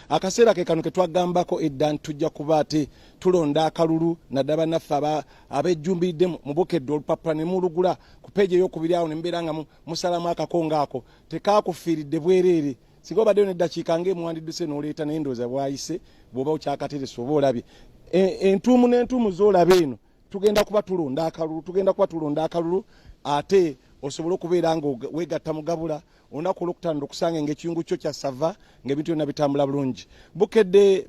Akaseera ke kano ke twagambako edda nti tujja kuba ate tulonda akalulu, naddala bannaffe abejjumbiridde mu Bukedde olupapula ne mulugula ku peegi eyokubiri awo ne mubeera nga musalamu akakongo ako tekakufiiridde bwereere. Singa obaddeyo n'eddakiika ng'emuwandidduse n'oleeta, naye ndowooza bwayise bw'oba okyakateresa oba olabye entuumu n'entuumu z'olaba eno. Tugenda kuba tulonda akalulu, tugenda kuba tulonda akalulu ate osobole okubeera nga weegatta mugabula olunaku olwokutaano okusanga ng'ekiyungu kyo kya sava ng'ebintu byonna bitambula bulungi. Bukedde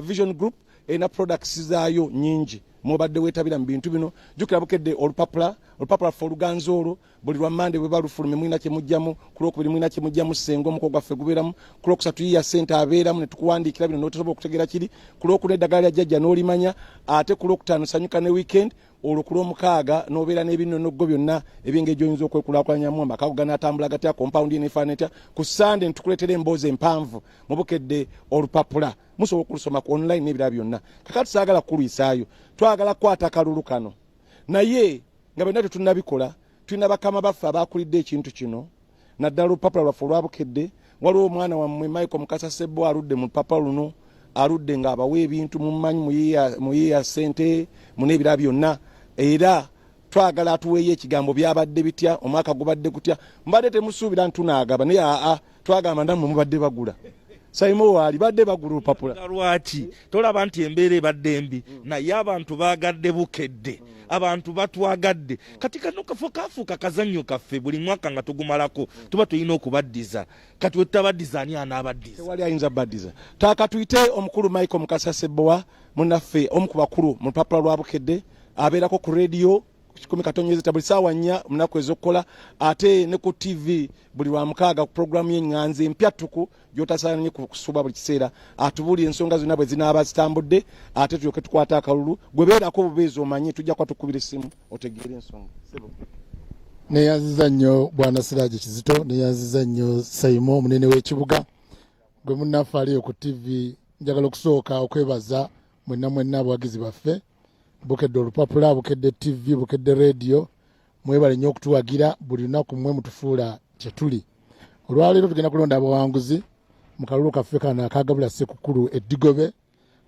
Vision Group erina products zaayo nyingi mwobadde weetabira mu bintu bino. Jjukira Bukedde olupapula, olupapula ffe oluganzi olwo buli lwa Mande bwe balufulumye mulina kye mujjamu, ku lwokubiri mulina kye mujjamu, ssenga omuko gwaffe gubeeramu, ku lwokusatu yiya ssente abeeramu ne tukuwandiikira bino n'otosobola okutegeera kiri, ku lwokuna eddagala lya jjajja n'olimanya, ate ku lwokutaano sanyuka ne weekend, olwo ku lwomukaaga n'obeera n'ebinonoggo byonna ebyengeri gy'oyinza okwekulaakulanyamu, amaka go ganaatambula gatya, kompawundi eneefaanana etya. Ku Sande nitukuleetera emboozi empanvu mu Bukedde olupapula, musobola okulusoma ku online n'ebirala byonna. Kakati saagala kukulwisaayo, twagala kukwata kalulu kano, naye nga byonna tetunnabikola tulina bakama baffe abakulidde ekintu kino, naddala olupapula lwaffe olwabukedde. Waliwo omwana wammwe Michael Mukasa Sebbo aludde mu lupapula luno, aludde ng'abawa ebintu mumanyi muyiya ssente mun'ebirala byonna, era twagala atuweeyo ekigambo byabadde bitya, omwaka gubadde gutya. Mubadde temusuubira nti tunaagaba, naye aa twagamba nammwe mubadde bagula saimo waali badde bagula olupapula. Lwaki tolaba nti embeera ebadde mbi, naye abantu baagadde Bukedde, abantu batwagadde. Kati kano kafo kafuuka kazannyo kaffe, buli mwaka nga tugumalako tuba tulina okubaddiza. Kati wetutabaddiza, ani anaabaddiza? Tewali ayinza baddiza. Taaka tuyite omukulu Michael Mukasa Sebbowa, munnaffe omu ku bakulu mu lupapula lwa Bukedde, abeerako ku rediyo 100.8 buli saawa 4 munaku ez'okukola, ate ne ku TV buli lwa mukaaga ku puroguramu y'eŋŋanzi empya ttuku gy'otasaanye kusuba buli kiseera. Atubuulira ensonga zonna bwe zinaaba zitambudde, ate tulyoke tukwate akalulu. Gwe beerako obubeezi omanye tujja kuba tukubira essimu otegeere ensonga. Neyanziza nnyo bwana Siraje Kizito, neyanziza nnyo Saimo omunene w'ekibuga, gwe munnaffe aliyo ku TV. Njagala okusooka okwebaza mwenna mwenna abawagizi baffe, Bukedde olupapula, Bukedde TV, Bukedde Radio, mwebale nnyo okutuwagira buli lunaku, mmwe mutufuula kyetuli. Olwaleero tugenda kulonda abawanguzi mu kalulu kaffe kano akagabula Ssekukulu eddigobe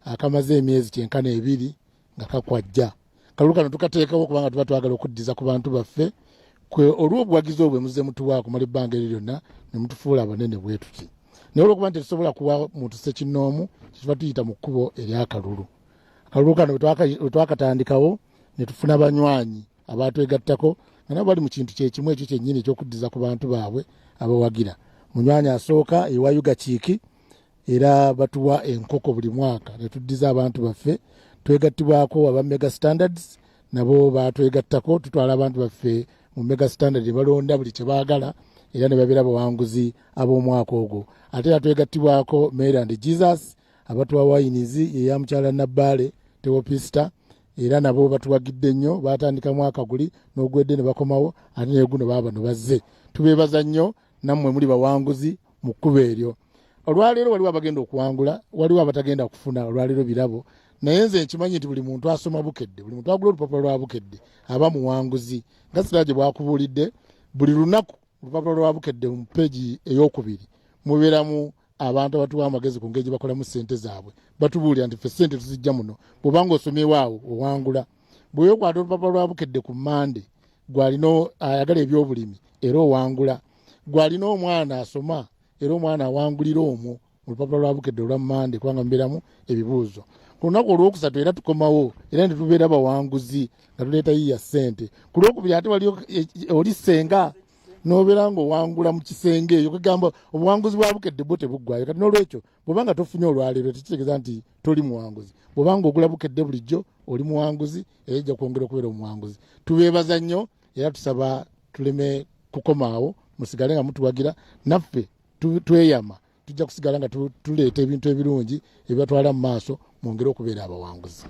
akamaze emyezi kyenkana 2 nga kakwajja. Kalulu kano tukateekawo kubanga tuba twagala okuddiza ku bantu baffe olw'obuwagizi obwo muze mutuwa okumala ebbanga eryo lyonna ne mutufuula abanene bwe tuti. Naye olwokuba nti tetusobola kuwa muntu ssekinnoomu, kyetuba tuyita mu kkubo ery'akalulu. Akalulu kano bwe twakatandikawo ne tufuna banywanyi abatwegattako nga nabo bali mu kintu kyekimu ekyo kyennyini ekyokuddiza ku bantu baabwe abawagira. Munywanyi asooka ewa Yuga Kiiki, era batuwa enkoko buli mwaka ne tuddiza abantu baffe. Twegattibwako aba Mega Standards, nabo batwegattako, tutwala abantu baffe mu Mega Standard ne balonda buli kye baagala era ne babeera bawanguzi ab'omwaka ogwo. Ate era twegattibwako Mary and Jesus abatuwa wayinizi yeya mukyala Nabbaale Teopista, era nabo batuwagidde nnyo, batandika mwaka guli n'ogwedde ne bakomawo, ate naye guno baabano bazze. Tubeebaza nnyo, nammwe muli bawanguzi mu kkubo eryo. Olwaleero waliwo abagenda okuwangula, waliwo abatagenda kufuna olwaleero birabo, naye nze nkimanyi nti buli muntu asoma Bukedde, buli muntu agula olupapula lwa Bukedde aba muwanguzi. Nga Siraje bwakubuulidde, buli lunaku olupapula lwa Bukedde mu peegi eyokubiri mubeeramu abantu abatuwa amagezi ku ngeri gye bakolamu ssente zaabwe. Batubuulira nti ffe ssente tuzijja muno. Bw'obanga osomyewo awo owangula. Bw'okwata olupapula lwa Bukedde ku Mande, gwalina ayagala ebyobulimi era owangula, gwalina omwana asoma era omwana awangulira omwo mu lupapula lwa Bukedde olwa Mande, kubanga mubeeramu ebibuuzo. Ku lunaku olwokusatu era tukomawo era ne tubeera bawanguzi nga tuleeta yiya ssente. Ku lwokubiri ate waliyo oli ssenga n'obeera ng'owangula mu kisenge eyo. Kugamba obuwanguzi bwa Bukedde bwo tebuggwayo. Kati n'olwekyo bw'oba nga tofunye olwaleero tekitegeeza nti toli muwanguzi. Bw'oba nga ogula Bukedde bulijjo oli muwanguzi era ejja kwongera okubeera omuwanguzi. Tubeebaza nnyo era tusaba tuleme kukomaawo, musigale nga mutuwagira naffe tweyama tujja kusigala nga tuleeta ebintu ebirungi ebibatwala mu maaso mwongere okubeera abawanguzi.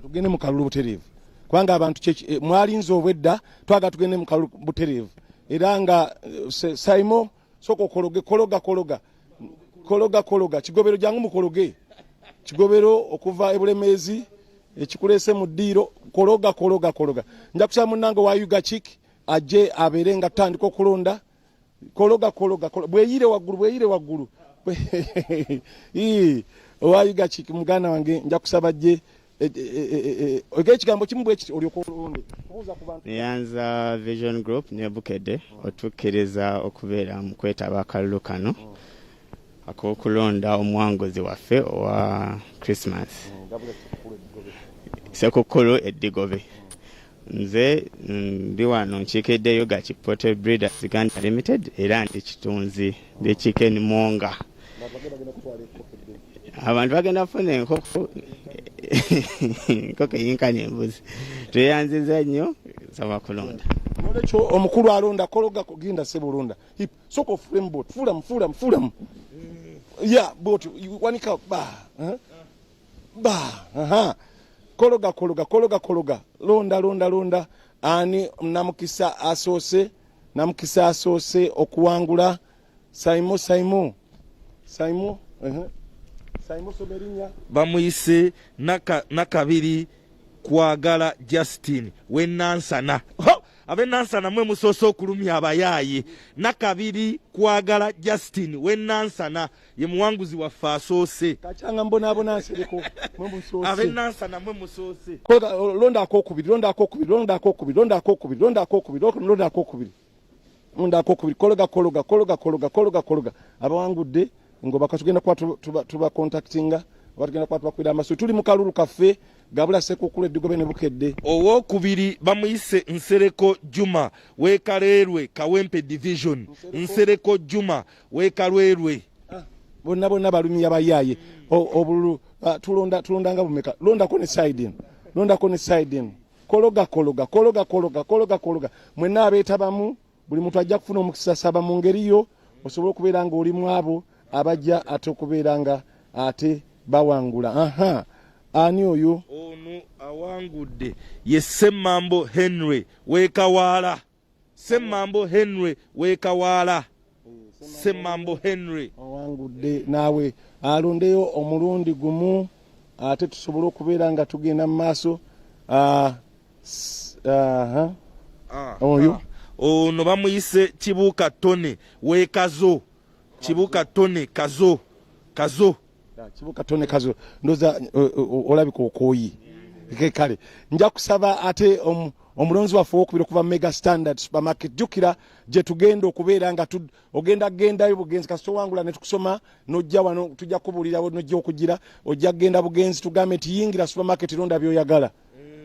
Tugende mu kalulu butereevu, kubanga abantu mwalinze obwedda twagala tugende mu kalulu butereevu. Era nga Saimo sooka okologe, kologa, kologa, kologa, kologa kigobero, jangu mukologe kigobero okuva ebulemeezi ekikuleese mu ddiiro. Kologa, kologa, kologa. Nja kusaba munnange wa Yuga Chik ajje abeere nga tutandika okulonda. Kologa, kologa, bweyire waggulu, bweyire waggulu. Owa Ugachik muganda wange nja kusaba jje oge ekigambo kimu bwe kiti olyoka olonde kubuuza ku bantu. Neyanza Vision Group ne Bukedde otukkiriza okubeera mu kwetaba akalulu kano ak'okulonda omuwanguzi waffe owa Christmas Ssekukkulu Eddigobe. Nze ndi wano nkiikiridde Ugaki Poultry Breeders Uganda Limited era ndi kitunzi ndi chicken monger. Abantu bagenda kufuna enkoko enkoko eyinkana embuzi. Tweyanziza nnyo nsaba kulonda. Nolwekyo omukulu alonda kologa genda sebulonda hip soka ofulemu bot fulamu fulamu fulamu ya bot wanika ba eh? ba aha kologa kologa kologa kologa londa londa londa ani namukisa asoose namukisa asoose okuwangula saimo saimo saimo uh -huh. saimo somerinya bamuyise nakabiri kwagala Justin wenansana abenansana mwe musoose okulumya abayaaye nakabiri kwagala Justin wenansana ye muwanguzi waffe asoose kakyanga mbonaabona nsereko mwe musoose abenansana mwe musoose londa akokubiri londa akokubiri londa akokubiri londa akokubiri londa akokubiri londa akokubiri londa akokubiri kologa kologa kologa kologa kologa kologa abawangudde ngoba katugenda kuba tuba, tuba contactinga oba tugenda kuba tubakubira amasu tuli mu kalulu kaffe gabula sekukulu eddigobe ne bukedde owokubiri bamuyise nsereko juma wekaleerwe kawempe division nsereko juma wekalwerwe ah, bonna bonna balumya bayaaye obululu ah, tulonda tulonda nga bumeka londako ne side eno londako ne side eno kologa kologa kologa kologa kologa kologa mwenna abeetabamu buli muntu ajja kufuna omukisa saba mu ngeri yo osobole okubeera nga oli mu abo abajja ate okubeera nga ate bawangula aha ani oyo ono awangudde ye Semmambo Henry wekawaala Semmambo Henry wekawaala Semmambo Henry owangudde naawe alondeyo omulundi gumu ate tusobole okubeera nga tugenda mu maaso ah, ah, oyo ono bamuyise Kibuuka Tony wekazo Kibuuka Tony Kazo Kazo Kibuuka Tony Kazo ndoza olabika okooyi kale nja kusaba ate omulonzi waffe owokubiri okuva mega standard supermarket jjukira gye tugenda okubeera nga ogenda kugendayo bugenzi kasita owangula ne tukusoma nojja wano tujja kubuulira nojja okugira ojja kugenda bugenzi tugambe nti yingira supermarket londa byoyagala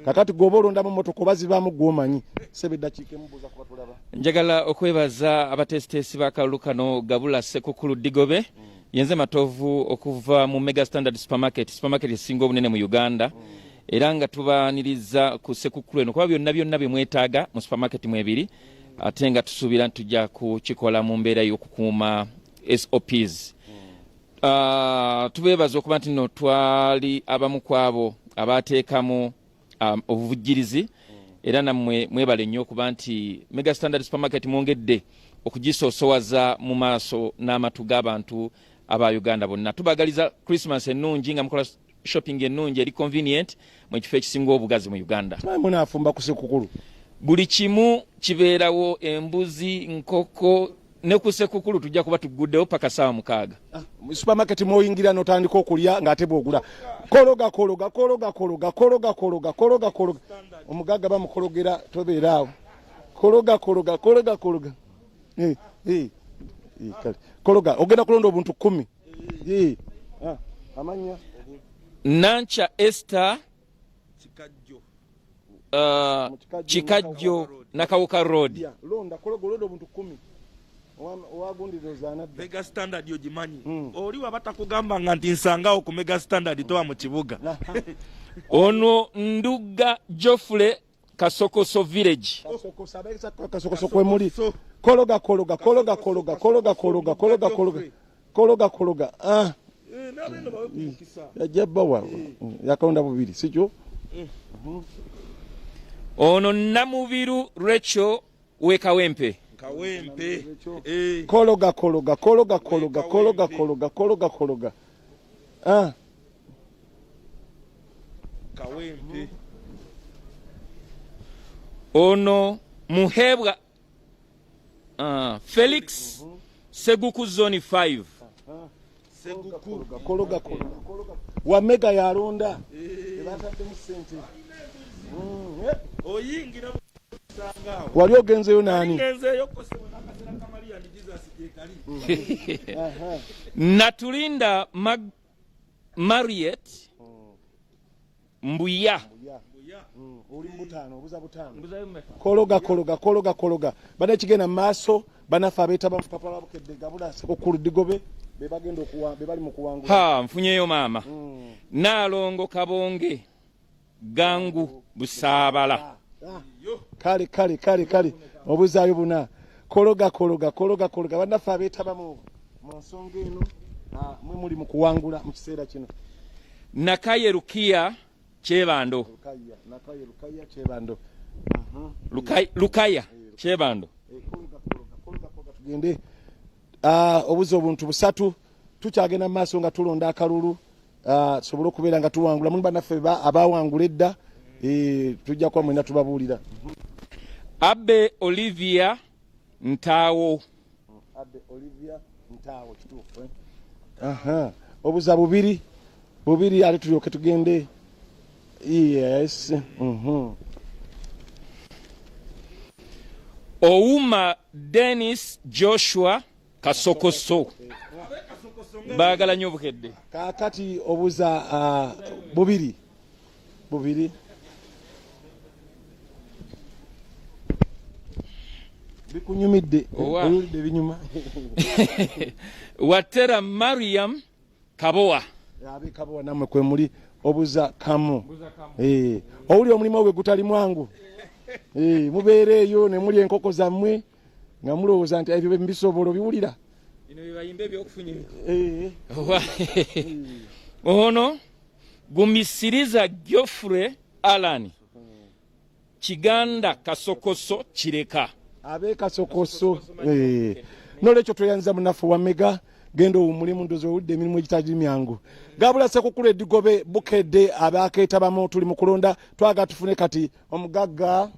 kakati gwoba olondamu motoka oba zibaamu gwomanyi sebe eddakiika emubuuza kuba tulaba njagala okwebaza abateesiteesi b'akalulu kano gabula sekukulu digobe mm. yenze matovu okuva mu mega standard supermarket supermarket esinga obunene mu uganda mm. era nga tubaniriza ku sekukulu eno kuba byonna byonna bye mwetaaga mu supermarket mwebiri ate nga tusuubira nti tujja kukikola mu mbeera y'okukuuma sops mm. uh, tubeebaza okuba nti no twali abamu ku abo abateekamu um, obuvujjirizi mm. era nammwe mwebale nnyo okuba nti mega standard supermarket mwongedde okugisoosowaza mu maaso n'amatu g'abantu aba uganda bonna tubagaliza christmas ennungi nga mukola shopping ennungi eri convenient mu kifo ekisinga obugazi mu uganda munaafumba ku sekukulu buli kimu kibeerawo embuzi nkoko ne ku sekukulu tujja kuba tugguddewo paka saawa mukaaga ah, supermarket mwoyingira notandika okulya ng'ate bwogula kologa kologa kologa kologa kologa kologa kologa kologa omugagga bamukologera tobeera awo kologa kologa kologa kologa eh, eh, eh, kologa ogenda kulonda obuntu kumi ah, amanya Nancha Esther Kikajjo Nakawuka Road. Londa kologa olonda obuntu kumi mega standard ogimanyi hmm. oli waba takugamba nga nti nsangawo ku mega standard toba mu kibuga ono Ndugga Geoffrey Kasokoso village. Kasokoso kwemuli. Kologa kologa kologa kologa kologa kologa kologa kologa kologa kologa ah. Eh, Yajja bawa yakalonda bubiri sikyo. Mm. Ono Namubiru Rachel we Kawempe. Kawempe. Eh. Kologa kologa kologa kologa kologa kologa kologa kologa ah. Kawempe. Ono Muhebwa Felix Seguku Zone 5. Kologa kologa wamega yalonda ebataddemu sente. Oyingira wali ogenzeyo nani? Ngenzeeyo kosebo n'akasera ka Maria ni Jesus gyekali. Natulinda Mariet Mbuya. Oli mubutaano, obuza butaano. Kologa kologa kologa kologa bana ekigenda mu maaso. Banaffe abeetaba mu papa babukedde gabula Sekukulu Digobe be bagenda okuwa be bali mu kuwangula. Ha, nfunyeyo maama. Naalongo Kabonge Gangu Busaabala. Kale kale kale kale, obuzaayo buna. Kologa kologa kologa kologa. Bannaffe abeetaba mu nsonga eno, mwe muli mu kuwangula mu kiseera kino. Nakaye Rukiya Kyebando. Lukaya, Nakaye Lukaya Kyebando. Lukaya Kyebando. Kologa kologa kologa kologa, tugende. Obuza obuntu busatu. Tukyagenda mu maaso nga tulonda akalulu, tusobole okubeera nga tuwangula. Muli bannaffe abawangula edda, tujja kuba mwena tubabuulira. Abe Olivia Ntaawo. Abe Olivia Ntaawo, kituufu, eh? Aha. Obuza bubiri bubiri, ate tulyoke tugende. Yes. Ouma Dennis Joshua Kasokoso. Baagala nnyo Obukedde. Kaakati obuza bubiri bubiri. Bikunyumidde? Owa. Owulidde binyuma? Watera Mariam Kabowa. Abekabowa nammwe kwe muli, obuza kamu. Owulira omulimu ogwe gutali mwangu. Mubeera eyo ne mulya enkoko zammwe nga mulowooza nti ebyo mbisobola, obiwulira. Bino bye bayimba ebyokufunya. Ono Gumisiriza Geoffrey Alan Kiganda Kasokoso Kireka. Abekasokoso. Nolwekyo tweyanza munafu wa Mega, genda owummulemu, ndozi owulidde emirimu egitali myangu. Gabula Sekukulu Edigobe, Bukedde abakeetabamu, tuli mu kulonda, twagala tufune kati omugagga,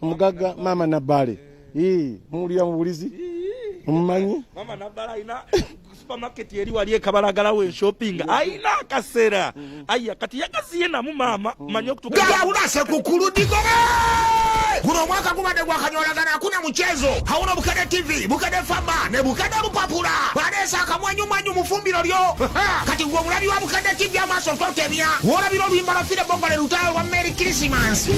omugagga Maama Nabbale. Muwulira mu bulizi, omumanyi. Mama Nabbale alina supermarket eri wali ekabalagala we shopping, ayina akasera aya kati yagaziye namu maama manyi okutuka. Gabula Sekukulu Digobe, guno omwaka gubadde gwakanyolagana, hakuna mchezo. Hauno Bukedde TV, Bukedde Fama ne Bukedde Lupapula baleese akamwenyumwenyu mu fumbiro lyo. Kati gwe omulabi wa Bukedde TV, amaaso totemya woolabira oluyimba lwa Fire Bongole Lutayo lwa Merry Christmas.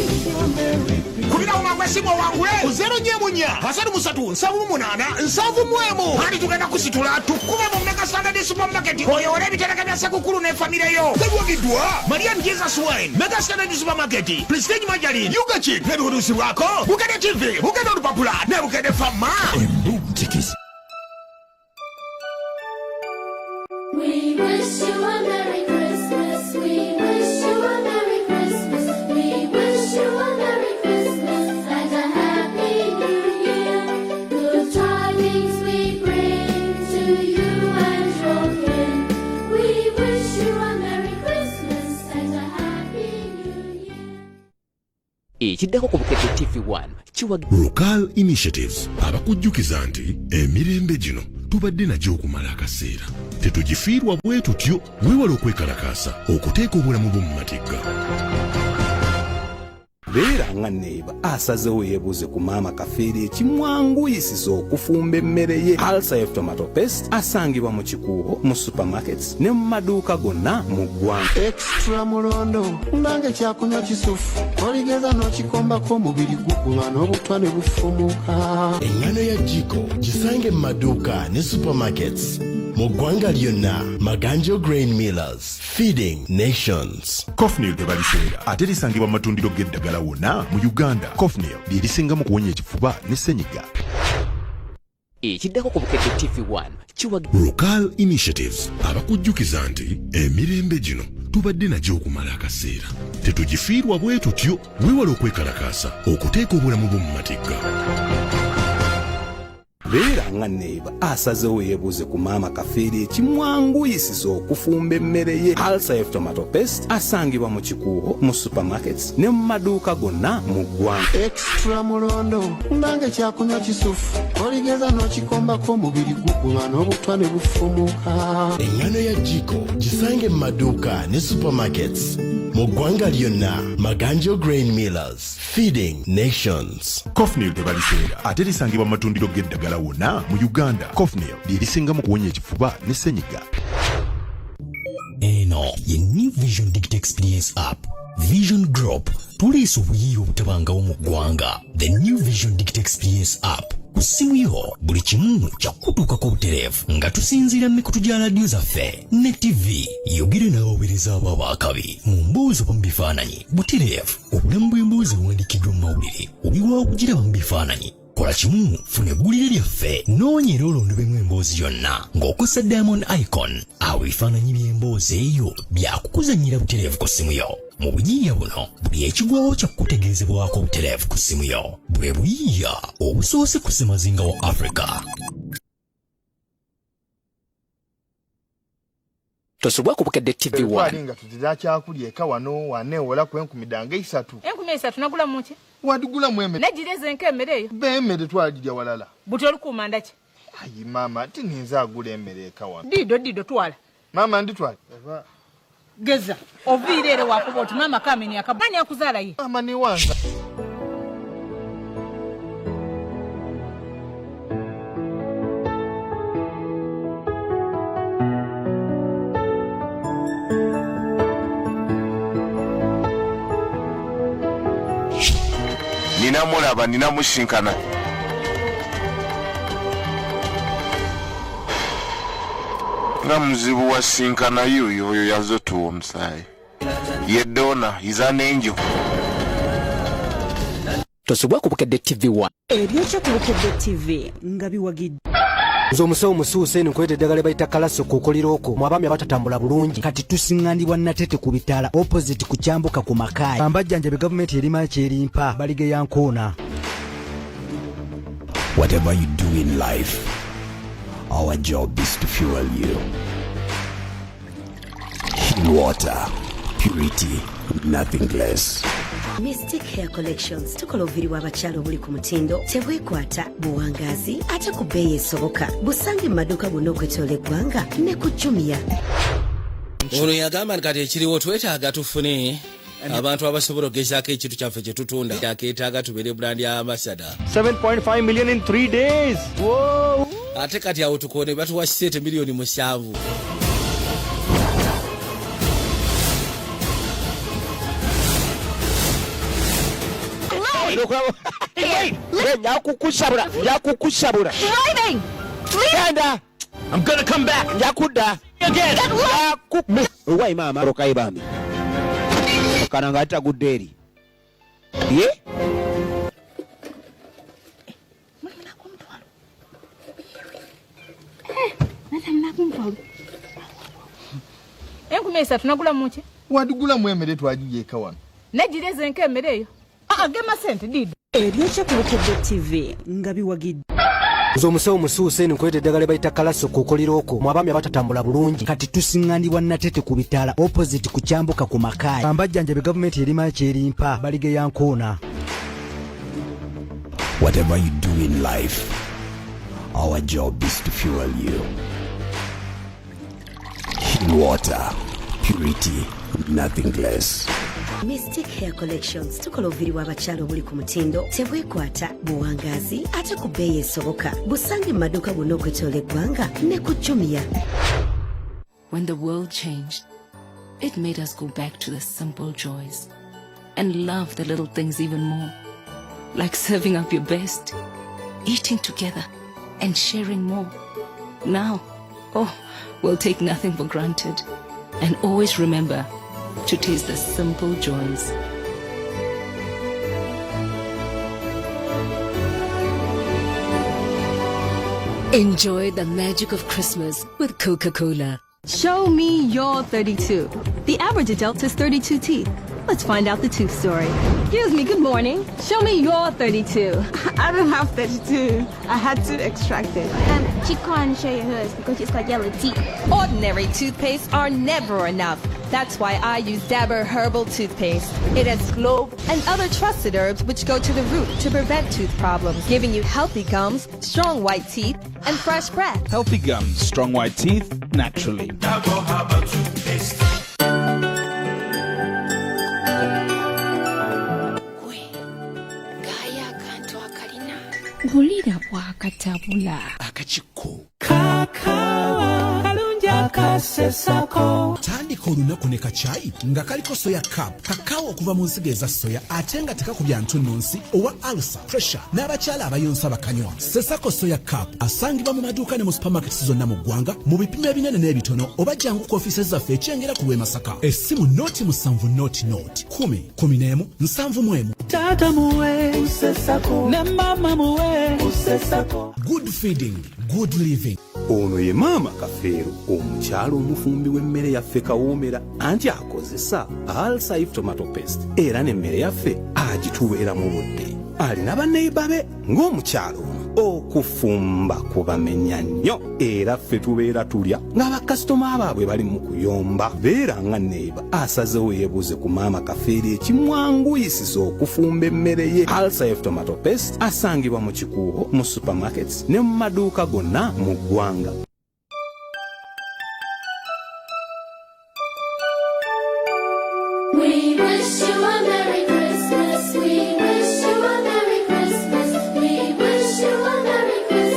Kubirawo mangu esimu owangule ku 044 33 78 71. Andi tugenda kusitula tukube mu Mega Standard Supermarket oyoole ebitereke bya Sekukulu ne famire yo. Tebiwagiddwa Marian Jesus Wine, Mega Standard Supermarket, Prestige Margarine, Yugachi, nebihuduusibwako Bukedde TV, Bukedde Olupapula ne Bukedde Fama. Embuutikisi. We wish you a Merry Christmas. We wish you a Merry Christmas. We wish you a Merry Christmas and a Happy New Year. Good tidings we bring to you and your kin. We wish you a Merry Christmas and a Happy New Year. Ekiddako ku Bukedde TV1 kiwa Local Initiatives abakujjukiza nti emirembe gino tubadde nagyo okumala akaseera, tetugifiirwa bwe tutyo. Weewala okwekalakaasa okuteeka obulamu bwo mu matigga. Beera nga neeba asazewo yeebuuze ku Maama Kafeeri ekimwanguyisiza okufumba emmere ye. Alsif tomato paste asangibwa mu Kikuubo mu supermarkets ne mu maduuka gonna mu ggwanga. Extra mulondo nange kyakunywa kisufu, oligeza n'okikombako omubiri gukuba n'obutwa ne bufumuka. Eŋŋano ya Jiko gisange mu maduuka ne supermarkets mu ggwanga lyonna. Maganjo Grain Millers, feeding nations. Cofnil tebaliseera ate lisangibwa mu matundiro g'eddagala wonna mu Uganda. Cofnil lye lisinga mu kuwonya ekifuba ne senyiga. Ekiddako ku Bukedde TV1 kiwa Local Initiatives abakujjukiza nti emirembe gino tubadde nagyo okumala akaseera, tetugifiirwa bwe tutyo. Weewala okwekalakaasa okuteeka obulamu bwo mu matigga. Beera nga neeba asazewo yeebuuze ku maama Kafeero ekimwanguyisiza okufumba emmere ye. Alsayef tomato paste asangibwa mu Kikuubo, mu supermarkets ne mu maduuka gonna mu ggwanga. Extra mulondo nange kyakunywa kisufu oligeza n'okikombako omubiri guguma n'obutwa ne bufumuka. Eŋŋano ya Jiko gisange mu maduuka ne supermarkets mu ggwanga lyonna. Maganjo Grain Millers, feeding nations. Cofnil tebaliseera ate lisangibwa mu matundiro g'eddagala wonna mu Uganda. Cofnil lye lisinga mu kuwonya ekifuba ne ssenyiga. Eno ye New Vision Digital Experience App. Vision Group tuleese obuyiiya obutabangawo mu ggwanga. The New Vision Digital Experience App ku ssimu yo buli kimu kyakutuukako butereevu nga tusinziira mu mikutu gya laadiyo zaffe ne ttivi. Yogera n'abaweereza abo ab'akabi mu mboozi oba mu bifaananyi butereevu. Obulamu bw'emboozi ewandiikiddwa mu mawulire oli wa kugiraba mu bifaananyi. Kola kimu, funa eggulire lyaffe, noonya era olondobemu emboozi yonna ng'okozesa Diamond Icon. Awo ebifaananyi by'emboozi eyo byakukuzannyira butereevu ku ssimu yo. Mu buyiiya buno buli ekigwawo kya kukutegeezebwako butereevu ku ssimu yo. Bwe buyiiya obusoose ku ssemazinga wa Afrika. Tosubwa ku Bukedde TV 1. Nga tuzira kyakulya eka wano waneewola ku enkumi dange isatu. Enkumi esatu nagula muki? Wadigulamu emere. Nagireze nka emmere eyo. Be emmere twagirya walala. Buti olikuuma ndaki? Ayi maama tininza agula emmere eka wano. Dido dido twala. Maama nditwala. Geza oviire ere wakuba oti maama kameni akabani akuzaala ye. Maama ni wanza. Ninamulaba ninamusinkana. Nga muzibu wasinkana yuyo oyo yaze tuwa omusaayi. Ye Donna is an angel. Tosubwa ku Bukedde TV 1. Ebyokya ku Bukedde TV nga biwagidde. Nze omusawo musuuse eno nkweta eddagala bayita kalaso kukolera okwo mu abaami abatatambula bulungi. Kati tusiŋŋanibwa Natete ku bitaala opposite ku kyambuka ku Makaayi. Ambajjanjabe gavumenti erima kyerimpa balige ya nkoona. Whatever you do in life, our job is to fuel you. Heal water, purity, nothing less. Mystic Hair Collections tukola obuviri bw'abakyala obuli ku mutindo, tebwekwata, buwangaazi ate ku bbeeyi esoboka. Busange mu maduuka gonna okwetoola eggwanga ne ku Jumia. Ono yagamba nti kati ekiriwo twetaaga tufune abantu abasobola okugezaako ekintu kyaffe kye tutunda akeetaaga tubeere brand ambassador. 7.5 million in 3 days. Whoa. Ate kati awo tukone batuwa ssente miliyoni 7. Njakukusabula, njakukusabula. Genda. I'm gonna come back. Njakudda. Again. Owayi maama rokayi bambi. Kana nga atagudde eri. Ye? Enkumi esatu nagula muki? Wadigulamu emmere twagirya eka wano. Nagireze nka emmere eyo. Ah, gema sente dido. Ebyokya ku Bukedde TV nga biwagidde. Nze omusawo musuuse eno nkweta eddagala bayita kalaso kukolera okwo mu abaami abatatambula bulungi. Kati tusiŋŋanibwa Natete ku bitaala opposite ku kyambuka ku Makaayi. Ambajjanjabe gavumenti erima kyerimpa balige ya nkoona. Whatever you do in life, our job is to fuel you. Heal water, purity, nothing less. Mystic Hair Collections tukola obuviri bw'abakyala obuli ku mutindo, tebwekwata, buwangaazi ate ku bbeeyi esoboka. Busange mu maduuka gonna okwetoola eggwanga ne ku Jumia. When the world changed, it made us go back to the simple joys and love the little things even more. Like serving up your best, eating together, and sharing more. Now, oh, we'll take nothing for granted. And always remember to taste the simple joys. Enjoy the magic of Christmas with Coca-Cola. Show me your 32. The average adult has 32 teeth. Let's find out the tooth story. Excuse me, good morning. Show me your 32. I don't have 32. I had two extracted. She can't show you hers because she's got yellow teeth. Ordinary toothpaste are never enough. That's why I use Dabur Herbal Toothpaste. It has clove and other trusted herbs which go to the root to prevent tooth problems, giving you healthy gums, strong white teeth, and fresh breath. Healthy gums, strong white teeth, naturally. Gaya akantu akalina wulira bwakatabula akakikko kakawa kalungi akasesako. Tandika olunaku ne kacyayi nga kaliko soya cup, kakaawo okuva mu nsigo eza soya, ate nga tekakubya ntunnunsi owa ulcer, pressure n'abakyala abayonsa bakanywa. Sesako soya cup asangibwa mu maduuka ne mu supermarkets zonna mu ggwanga mu bipimo ebinene n'ebitono, oba jangu ku ofiisi zaffe ekyengera ku lw'e Masaka. Essimu 0 7 0 0 10 11 71. Tata muwe usesako ne mama muwe usesako. Good feeding, good living. Ono ye maama Kafeero, omukyala omufumbi w'emmere yaffe kawoomera, anti akozesa Alsaif tomato paste era n'emmere yaffe agituweera mu budde. Alina banneyiba be ng'omukyala ono okufumba kubamenya nnyo, era ffe tubeera tulya nga bakasitoma baabwe bali mu kuyomba. Beera nga neighbour asazewo yeebuuze ku maama Kafeero ekimwanguyisiza okufumba emmere ye. Alsaif tomato paste asangibwa mu Kikuubo mu supermarkets ne mu maduuka gonna mu ggwanga. We wish you a Merry